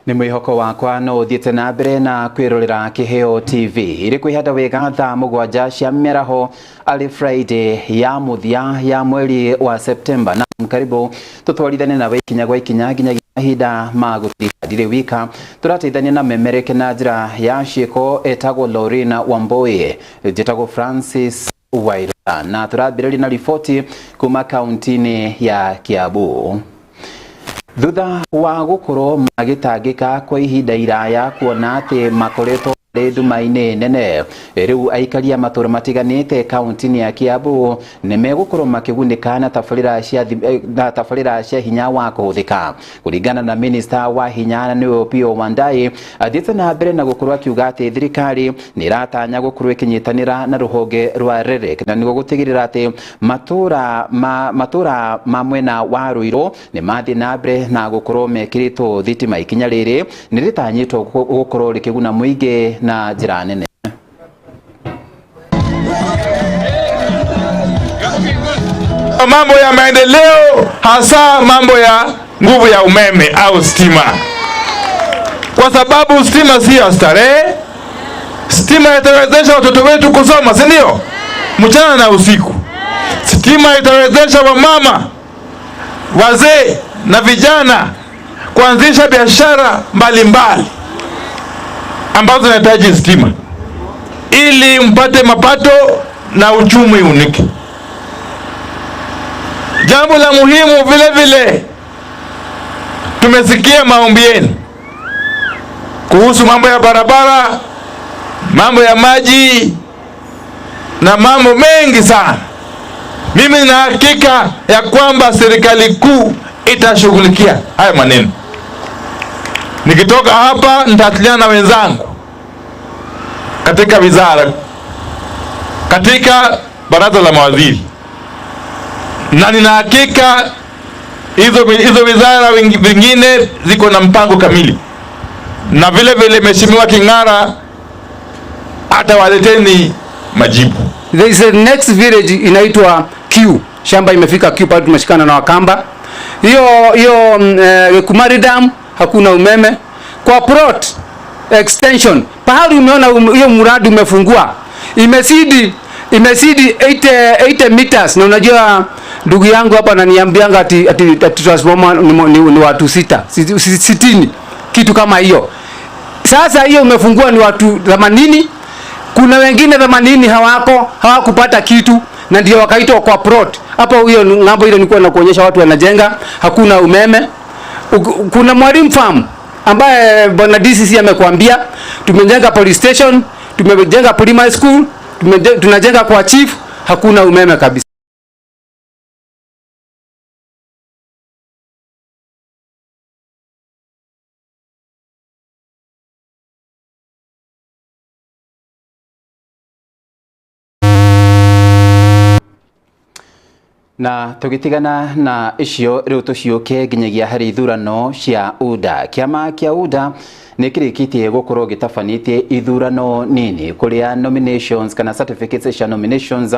Nĩ mwĩhoko wakwa no ũthiĩte na mbere na kwĩrorera Kĩheo TV ĩrĩ kwĩhanda wega thaa 7 cia mĩaraho arĩ Friday ya mũthia ya mweri wa Septemba. Na karibu tũtwarithane nawe ikinya gwa ikinya nginyagia mahinda ma gũtirika. Ndirĩ wika, tũrateithania na memereke na njĩra ya ciĩko etagwo Lorena Wamboi, njĩtagwo Francis Waira, na tũrambĩrĩria na riboti kuma kaunti-inĩ ya Kiambu. Thutha wa gũkorwo magĩtangĩka kwa ihinda iraya kuona atĩ makoretwo marĩ nduma-inĩ nene, rĩu aikari a matũũra matiganĩte kaunti-inĩ ya Kiambu nĩ megũkorwo makĩgunĩka na tabarĩra cia hinya wa kũhũthĩka. Kũringana na minista wa hinya nĩwe Opiyo Wandayi, athiĩte na mbere na gũkorwo akiuga atĩ thirikari nĩ ĩratanya gũkorwo ĩkĩnyitanĩra na rũhonge rwa REREC na nĩguo gũtigĩrĩra atĩ matũũra ma mwena wa Ruiru nĩ mathiĩ na mbere na gũkorwo mekĩrĩtwo thitima. Ikinya rĩrĩ nĩ rĩtanyĩtwo gũkorwo rĩkĩguna mũingĩ na njĩra nene. Mambo ya maendeleo, hasa mambo ya nguvu ya umeme au stima, kwa sababu stima si ya starehe. Stima itawezesha watoto wetu kusoma, si ndio? Mchana na usiku. Stima itawezesha wamama, wazee na vijana kuanzisha biashara mbalimbali ambazo zinahitaji stima ili mpate mapato na uchumi unike. Jambo la muhimu vile vile, tumesikia maombi yenu kuhusu mambo ya barabara, mambo ya maji na mambo mengi sana. Mimi nina hakika ya kwamba serikali kuu itashughulikia haya maneno. Nikitoka hapa nitawasiliana na wenzangu katika wizara, katika baraza la mawaziri, na nina hakika hizo wizara vingine ziko na mpango kamili. Na vile vile Mheshimiwa King'ara atawaleteni majibu. There is a next village inaitwa Q. Shamba imefika Q pale tumeshikana na Wakamba. Hiyo Kumari Dam hakuna umeme. Kwa plot extension pahali umeona hiyo mradi umefungua imezidi 80 meters. Na unajua ndugu yangu hapa ananiambianga ati transformer ni watu 60 kitu kama hiyo. Sasa hiyo umefungua ni watu 80, kuna wengine 80 hawakupata kitu na ndio wakaitwa kwa plot. Hapo hiyo ng'ambo ile nilikuwa nakuonyesha watu wanajenga, hakuna umeme. Kuna Mwalimu Farm ambaye bwana DCC amekuambia tumejenga police station, tumejenga primary school, tunajenga kwa chief, hakuna umeme kabisa. Na tugitigana na icio riu tuciuke nginyagia hari ithurano cia UDA. Kiama kia UDA nĩ kĩrĩkĩtie gũkorwo gĩtabanĩtie ithurano nini kũrĩa nominations kana certificates cia nominations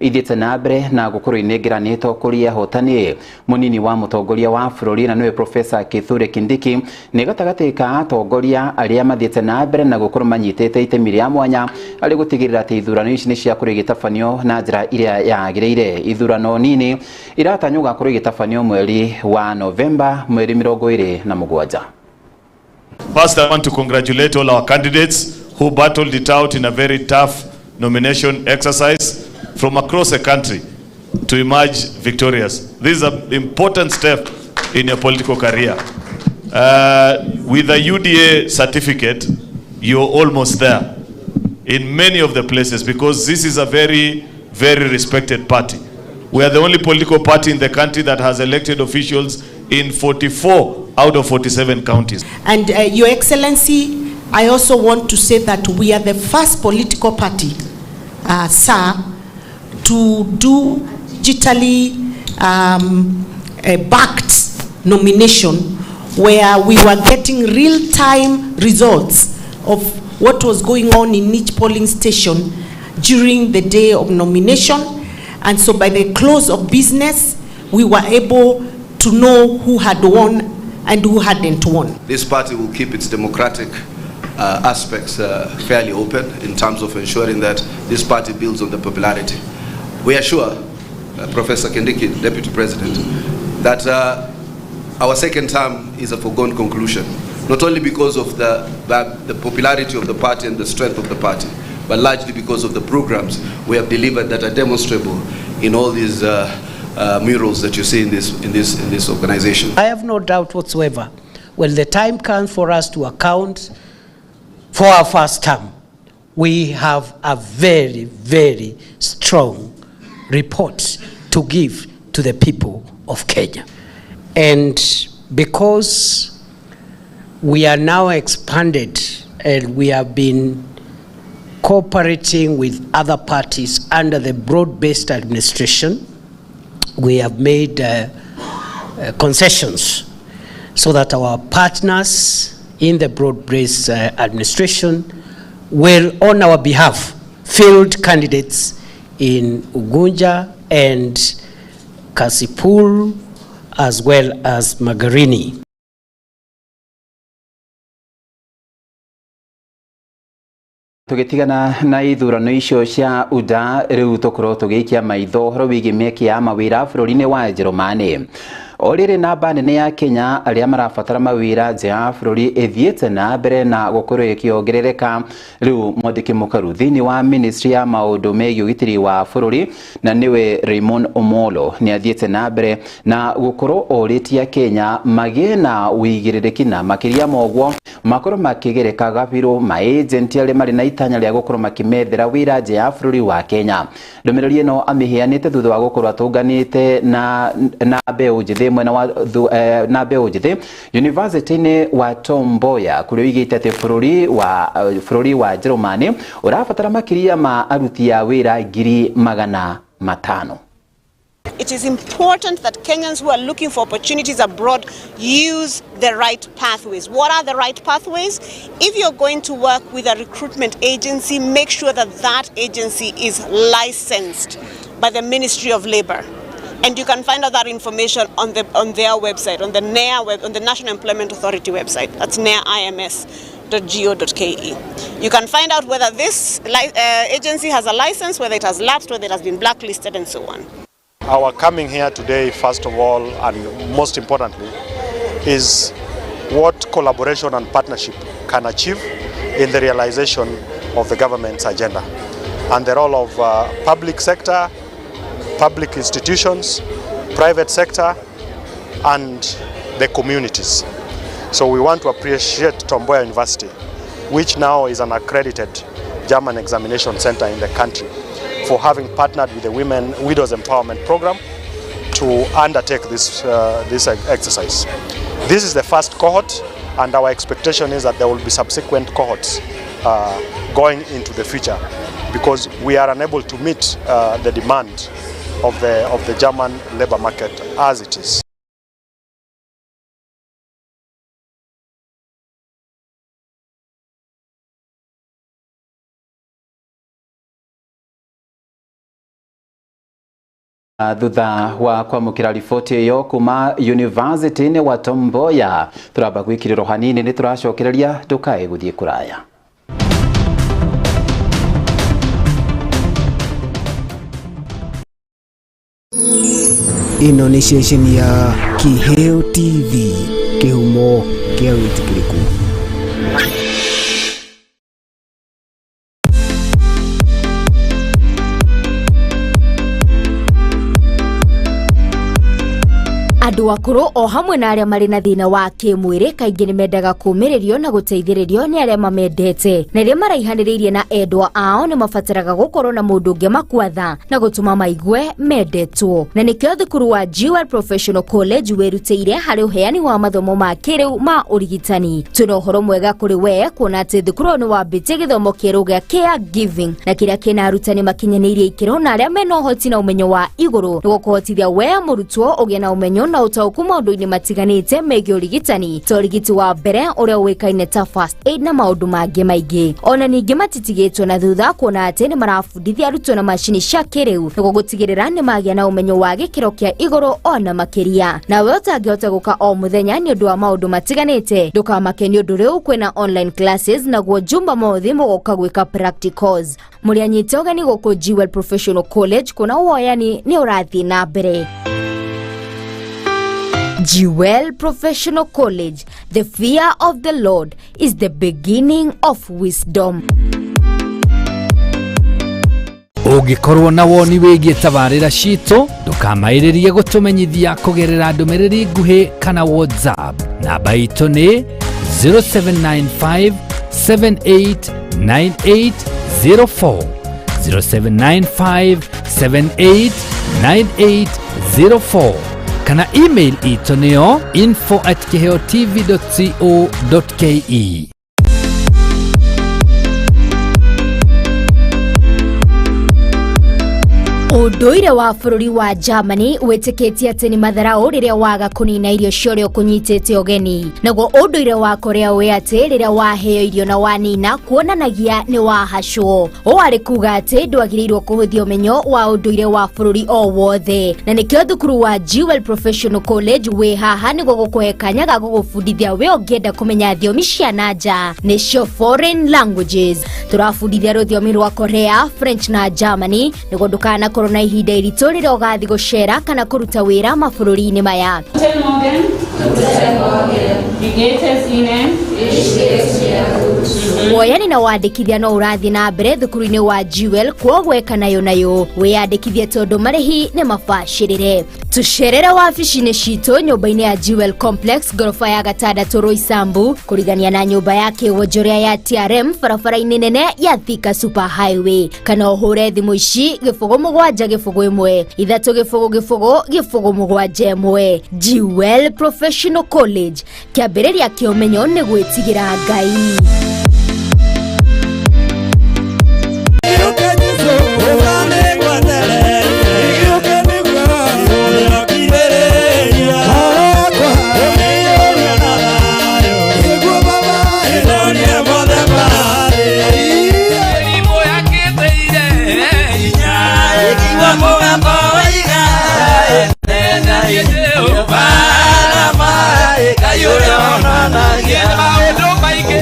ithiĩte na mbere na gũkorwo inengeranĩtwo kũrĩ ahotani. Mũnini wa mũtongoria wa bũrũri na nĩwe Professor Kithure Kindiki nĩ gatagatĩ ka atongoria arĩa mathiĩte na mbere na gũkorwo manyitĩte itemi rĩa mwanya arĩ gũtigĩrĩra atĩ ithurano ici nĩ ciakorwo igĩtabanio na njĩra ĩrĩa yagĩrĩire. Ithurano nini iratanywo gũgakorwo igĩtabanio mweri wa Novemba mweri 27. First, I want to congratulate all our candidates who battled it out in a very tough nomination exercise from across the country to emerge victorious. This is an important step in your political career. With a UDA certificate, you're almost there in many of the places because this is a very, very respected party. We are the only political party in the country that has elected officials in 44 out of 47 counties. And Your Excellency, I also want to say that we are the first political party, sir, to do digitally backed nomination where we were getting real-time results of what was going on in each polling station during the day of nomination. And so by the close of business, we were able to know who had won and who hadn't won. This party will keep its democratic aspects fairly open in terms of ensuring that this party builds on the popularity. We are sure, Professor Kindiki, Deputy President, that our second term is a foregone conclusion, not only because of the popularity of the party and the strength of the party, but largely because of the programs we have delivered that are demonstrable in all these murals that you see in this organization. I have no doubt whatsoever, when the time comes for us to account for our first term, we have a very, very strong report to give to the people of Kenya. And because we are now expanded and we have been cooperating with other parties under the broad-based administration, we have made concessions so that our partners in the broad-based administration will, on our behalf, field candidates in Ugunja and Kasipul, as well as Magarini. Tugitigana na ithurano icio cia UDA riu tukorwo tugiikia maitho uhoro wigie mieke ya mawira bururi-ini wa Njerumani. O rĩrĩ namba nene ya Kenya arĩa marabatara mawĩra nja ya bũrũri ĩthiĩte na mbere na gũkorwo ĩkĩongerereka. Rĩu mwandĩki mũkaru thĩinĩ wa ministry ya maũndũ megiĩ ũgitĩri wa bũrũri na nĩwe Raymond Omolo nĩ athiĩte na mbere na gũkorwo orĩtie Kenya magĩe na ũigĩrĩrĩki na makĩria ma ũguo makorwo makĩgereka gabirũ maagenti arĩa marĩ na itanya rĩa gũkorwo makĩmethera wĩra nja ya bũrũri wa Kenya. Ndũmĩrĩri ĩno amĩheanĩte thutha wa gũkorwo atũnganĩte na mbeũ njĩthĩ mwena wa na mbeũ njĩthĩ University-inĩ wa Tom Mboya kũrĩa oigĩte atĩ bũrũri wa Njerumani ũrabatara makĩria ma aruti a wĩra 500,000. It is important that Kenyans who are looking for opportunities abroad use the right pathways. What are the right pathways? If you're going to work with a recruitment agency, make sure that that agency is licensed by the Ministry of Labor. And you can find out that information on their website, on the NEA web, on the National Employment Authority website. That's neaims.go.ke. You can find out whether this agency has a license, whether it has lapsed, whether it has been blacklisted, and so on. Our coming here today, first of all, and most importantly, is what collaboration and partnership can achieve in the realization of the government's agenda and the role of public sector, public institutions, private sector, and the communities. So we want to appreciate Tom Mboya University, which now is an accredited German examination center in the country, for having partnered with the Widows Empowerment Program to undertake this exercise. This is the first cohort, and our expectation is that there will be subsequent cohorts going into the future, because we are unable to meet the demand of the German labor market as it is. Thutha wa kwamũkĩra riboti ĩyo kuma University-inĩ wa Tom Mboya tũramba gwĩkĩrĩrwo hanini nĩ tũracokereria ndũkae gũthiĩ kũraya. Ĩno nĩ ceceni ya Kiheo TV, kĩhumo kĩa wĩtĩkĩrĩku. Andũ akũrũ o hamwe na arĩa marĩ na thĩna wa kĩmwĩrĩ kaingĩ nĩ mendaga kũũmĩrĩrio na gũteithĩrĩrio nĩ arĩa mamendete, na rĩrĩa maraihanĩrĩirie na endwa ao nĩ mabataraga gũkorwo na mũndũ ũngĩ makuatha na gũtũma maigue mendetwo. Na nĩkĩo thukuru wa Jewel Professional College wĩrutĩire harĩ ũheani wa mathomo ma kĩrĩu ma ũrigitani. Twĩna ũhoro mwega kũrĩ we kuona atĩ thukuru ũyũ nĩ wambĩtie gĩthomo kĩerũ gĩa Care Giving, na kĩrĩa kĩna arutani makinyanĩirie ikĩro na arĩa mena ũhoti na ũmenyo wa igũrũ nĩguo kũhotithia we mũrutwo ũgĩe na ũmenyo na ũtaũku maũndũ-inĩ matiganĩte megiĩ ũrigitani ta ũrigiti wa mbere ũrĩa ũĩkaine ta first aid na maũndũ mangĩ maingĩ. Ona ningĩ matitigĩtwo na thutha kuona atĩ nĩ marabundithia arutwo na macini cia kĩrĩu nĩguo gũtigĩrĩra nĩ magĩa na ũmenyo wa gĩkĩro kĩa igũrũ ona makĩria. Nawe ũtangĩhota gũka o mũthenya nĩ ũndũ wa maũndũ matiganĩte, ndũkamake nĩ ũndũ rĩu kwĩna online classes, naguo Jumamothi mũgoka gwĩka practicals. Mũrĩanyite ũgeni gũkũ Jewel Professional College kuna woyani nĩ ũrathiĩ na mbere. Jewel Professional College, the fear of the Lord is the beginning of wisdom. Ũngĩkorwo na woni wĩgiĩ tabarĩra citũ, ndũkamaĩrĩrie gũtũmenyithia kũgerera ndũmĩrĩri nguhĩ kana WhatsApp. Namba itũ nĩ 0795 789804, 0795 789804, kana email itũ nĩyo info@kiheotv.co.ke. Ũndũire wa bũrũri wa Germany wĩtĩkĩtie atĩ nĩ matharau rĩrĩa waga kũnina irio cia ũrĩa ũkũnyitĩte ũgeni. Naguo ũndũire wa Korea wĩ atĩ rĩrĩa waheo irio na wanina kuonanagia nĩ wahacwo. Ũũ arĩ kuga atĩ ndwagĩrĩirwo kũhũthia ũmenyo wa ũndũire wa bũrũri o wothe. Na nĩkĩo thukuru wa Jewel Professional College wĩ haha nĩguo gũkũhe kanya ga gũgũbundithia we ũngĩenda kũmenya thiomi cia na nja, nĩcio foreign languages. Tũrabundithia rũthiomi rwa Korea, French na Germany nĩguo ndũkanakorwo na ihinda iritũ rĩrĩa ũgathiĩ gũcera kana kũruta wĩra mabũrũri-inĩ maya. Guten Morgen. Guten Morgen. Wie geht es Ihnen? Ich geht's mir gut. Woyani na wandĩkithia no ũrathiĩ na mbere thukuru-inĩ wa Jewel, kwoguo eka nayo nayo wĩyandĩkithie tondũ marĩhi nĩ mabacĩrĩre. Tũcerere wabici-inĩ citũ nyũmba-inĩ ya Jewel Complex ngoroba ya gatandatũ Roysambu, kũrigania na nyũmba ya kĩwonjoria ya TRM barabara-inĩ nene ya Thika Super Highway, kana ũhũre thimũ ici 0 7 0 1 3 0 0 0 7 1. Jewel Professional College, kĩambĩrĩria kĩa ũmenyo nĩ gwĩtigĩra Ngai.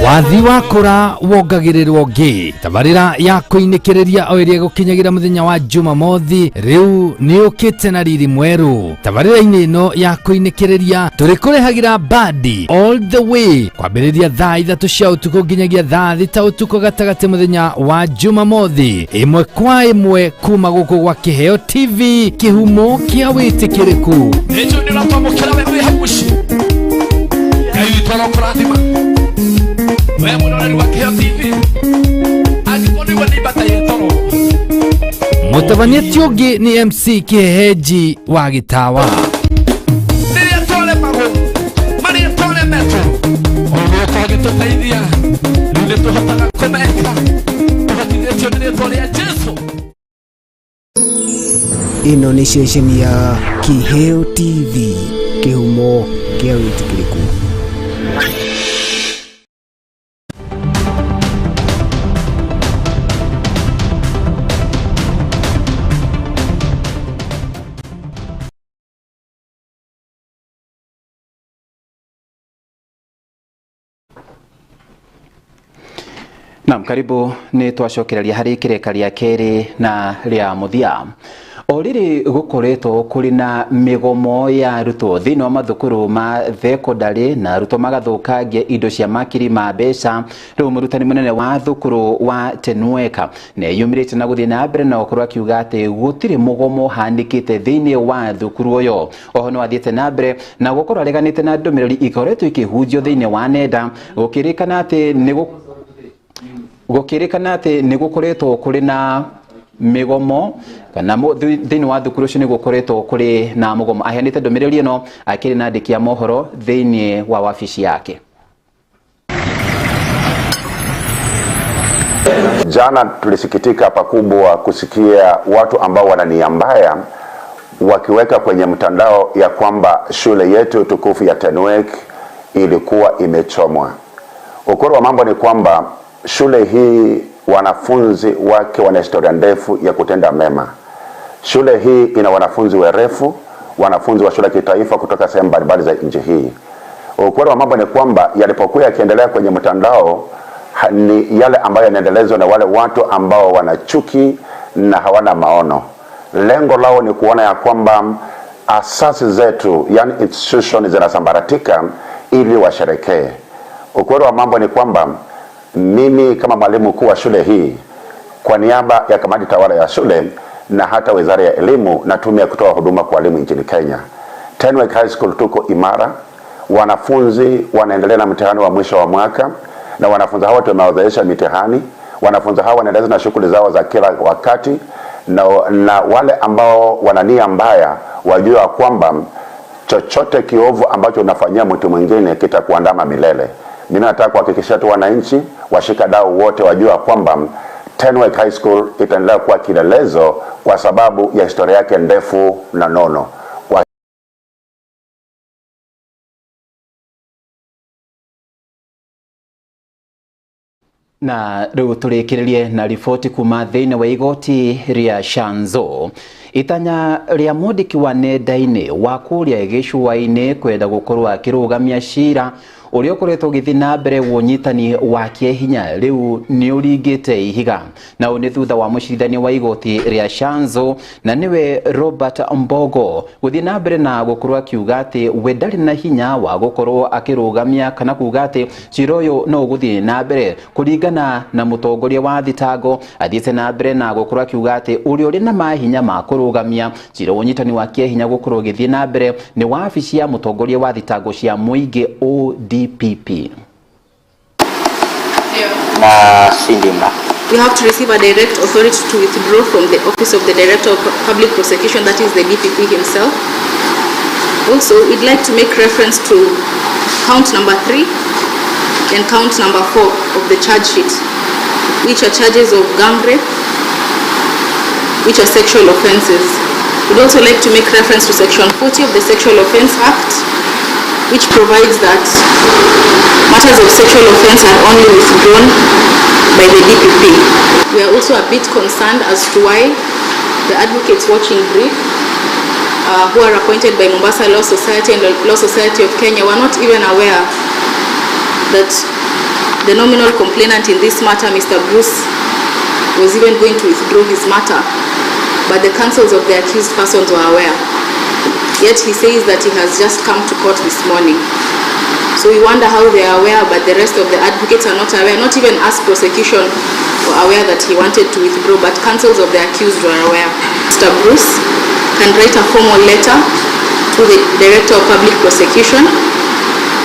Wathi wakũra wongagĩrĩrwo ngĩ. Tabarĩra ya kũinĩkĩrĩria o ĩrĩa ĩgũkinyagĩra mũthenya wa Jumamothi rĩu nĩ ũkĩte na riri mwerũ. Tabarĩra-inĩ ĩno ya kũinĩkĩrĩria tũrĩkũrehagĩra bandi all the way kwambĩrĩria thaa 3 cia ũtukũ nginyagia thaa 6 ũtukũ gatagatĩ mũthenya wa Jumamothi, ĩmwe kwa ĩmwe kuma gũkũ gwa Kĩheo TV, kĩhumo kĩa wĩtĩkĩrĩku. Nĩnjũĩ nĩ ũratwamũkĩra we wĩ hau mũciĩ. Ngai witũ arokũrathima. We mwĩroreri wa Kĩheo TV, angĩkorwo nĩguo nĩ ibataire toro. Mũtabania ti ũngĩ nĩ MC Kĩhehenji wa Gĩtawa. Rĩrĩa twaremagwo, marĩa twaremetwo, ũgĩũka ũgĩtũteithia, rĩu nĩ tũhotaga kũmeka, tũhotithĩtio nĩ rĩtwa rĩa Jesũ. Ĩno nĩ ceceni ya Kĩheo TV, kĩhumo kĩa wĩtĩkĩrĩku. Naam, karibu nĩ twacokereria harĩ kĩreka rĩa kerĩ na rĩa mũthia. O rĩrĩ gũkoretwo kũrĩ na mĩgomo ya arutwo thĩinĩ wa mathukuru ma thekondarĩ na arutwo magathũkangia indo cia makiri ma mbeca, rĩu mũrutani mũnene wa thukuru wa Tenweka nĩeyumĩrĩte na gũthiĩ na mbere na gũkorwo akiuga atĩ gũtirĩ mũgomo ũhanĩkĩte thĩinĩ wa thukuru ũyũ. Oho no athiĩte na mbere na gũkorwo areganĩte na ndũmĩrĩri ikoretwo ikĩhunjio thĩinĩ wa nenda, gũkĩrĩkana atĩ nĩ gũkoretwo kũrĩ na mĩgomo kana thĩinĩ wa thukuru ũcio nĩ gũkoretwo kũrĩ na mũgomo. Aheanĩte ndũmĩrĩri ĩno akĩrĩ na andĩki a mohoro thĩinĩ wa wabici yake. Jana tulisikitika pakubwa kusikia watu ambao wana nia mbaya wakiweka kwenye mtandao ya kwamba shule yetu tukufu ya Tenwek ilikuwa imechomwa. Ukweli wa mambo ni kwamba shule hii wanafunzi wake wana historia ndefu ya kutenda mema. Shule hii ina wanafunzi werefu, wanafunzi wa shule ya kitaifa kutoka sehemu mbalimbali za nchi hii. Ukweli wa mambo ni kwamba yalipokuwa yakiendelea kwenye mtandao ni yale ambayo yanaendelezwa na wale watu ambao wana chuki na hawana maono. Lengo lao ni kuona ya kwamba asasi zetu, yani institution, zinasambaratika ili washerekee. Ukweli wa mambo ni kwamba mimi kama mwalimu mkuu wa shule hii, kwa niaba ya kamati tawala ya shule na hata Wizara ya Elimu na Tume ya Kutoa Huduma kwa Walimu nchini Kenya, Tenwek High School tuko imara. Wanafunzi wanaendelea na mtihani wa mwisho wa mwaka, na wanafunzi hawa tumewazoesha mitihani. Wanafunzi hawa wanaendelea na shughuli zao za kila wakati, na wale ambao wana nia mbaya wajua kwamba chochote kiovu ambacho unafanyia mtu mwingine kitakuandama milele. Mimi nataka kuhakikishia tu wananchi, washikadau wote wajua kwamba Tenwek High School itaendelea kuwa kielelezo kwa sababu ya historia yake ndefu na nono. Kwa Na riu turikiririe na riboti kuma thiini wa igoti ria Shanzu. Itanya ria mwandiki wa nenda-ini wa kuria gicua-ini kwenda gukorwo akirugamia cira uria ukoretwo ugithii na mbere wa ũnyitani wa kĩehinya riu ni uringite ihiga, na ũũ nĩ thutha wa mũcirithania wa igoti ria Shanzu na niwe Robert Mbogo guthii na mbere na gukorwo akiuga ati we ndarĩ na hinya wa gukorwo akirugamia kana kuga ati cira ũyũ no ũgũthiĩ na mbere. Kũringana na mũtongoria wa thitango, athiĩte na mbere na gukorwo akiuga ati ũrĩa ũrĩ na mahinya ma kũrũgamia cira wa ũnyitani wa kĩehinya gukorwo ũgĩthiĩ na mbere nĩ wabici ya mũtongoria wa thitango cia mũingĩ ODPP. Na Sindima. We have to receive a direct authority to withdraw from the office of the Director of Public Prosecution, that is the DPP himself. Also, we'd like to make reference to count number 3 and count number 4 of the charge sheet, which are charges of gang rape, which are sexual offences. We'd also like to make reference to section 40 of the Sexual Offence Act, which provides that matters of sexual offence are only withdrawn by the DPP. We are also a bit concerned as to why the advocates watching brief, who are appointed by Mombasa Law Society and Law Society of Kenya, were not even aware that the nominal complainant in this matter, Mr. Bruce, was even going to withdraw his matter, but the counsels of the accused persons were aware. Yet he says that he has just come to court this morning. So we wonder how they are aware, but the rest of the advocates are not aware. Not even us prosecution were aware that he wanted to withdraw, but counsels of the accused were aware. Mr. Bruce can write a formal letter to the Director of Public Prosecution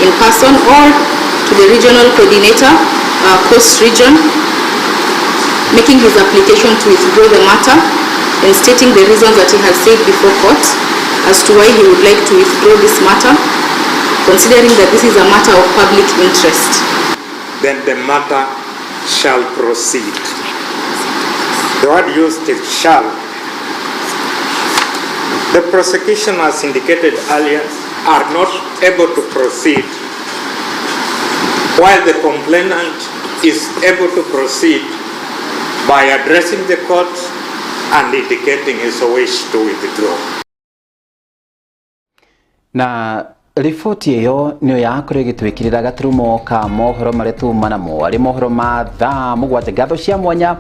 in person or to the regional coordinator, Coast Region, making his application to withdraw the matter and stating the reasons that he has said before court as to why he would like to withdraw this matter, considering that this is a matter of public interest. Then the matter shall proceed. The word used is shall. The prosecution, as indicated earlier, are not able to proceed, while the complainant is able to proceed by addressing the court and indicating his wish to withdraw. Na riboti ĩyo nĩyo yakorwo ĩgĩtwĩkĩrĩra gaturumo ka mohoro marĩa tuma namo arĩ mohoro ma thaa 7. Ngatho cia mwanya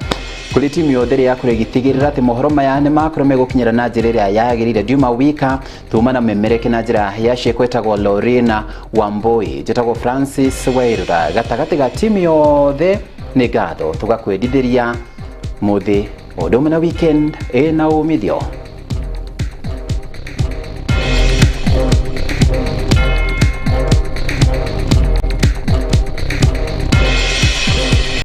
kũrĩ timu yothe ĩrĩa yakorwo ĩgĩtigĩrĩra atĩ mohoro maya nĩ makorwo megũkinyĩra na njĩra ĩrĩa yagĩrĩire. Ndiuma wika tuma na memereke na njĩra ya ciĩko ĩtagwo Lorena Wambui, njĩtagwo Francis Wairura. Gatagatĩ ga timu yothe nĩ ngatho tũgakwendithĩria mũthĩ ũndũ ũmwe na weekend ĩna umithio.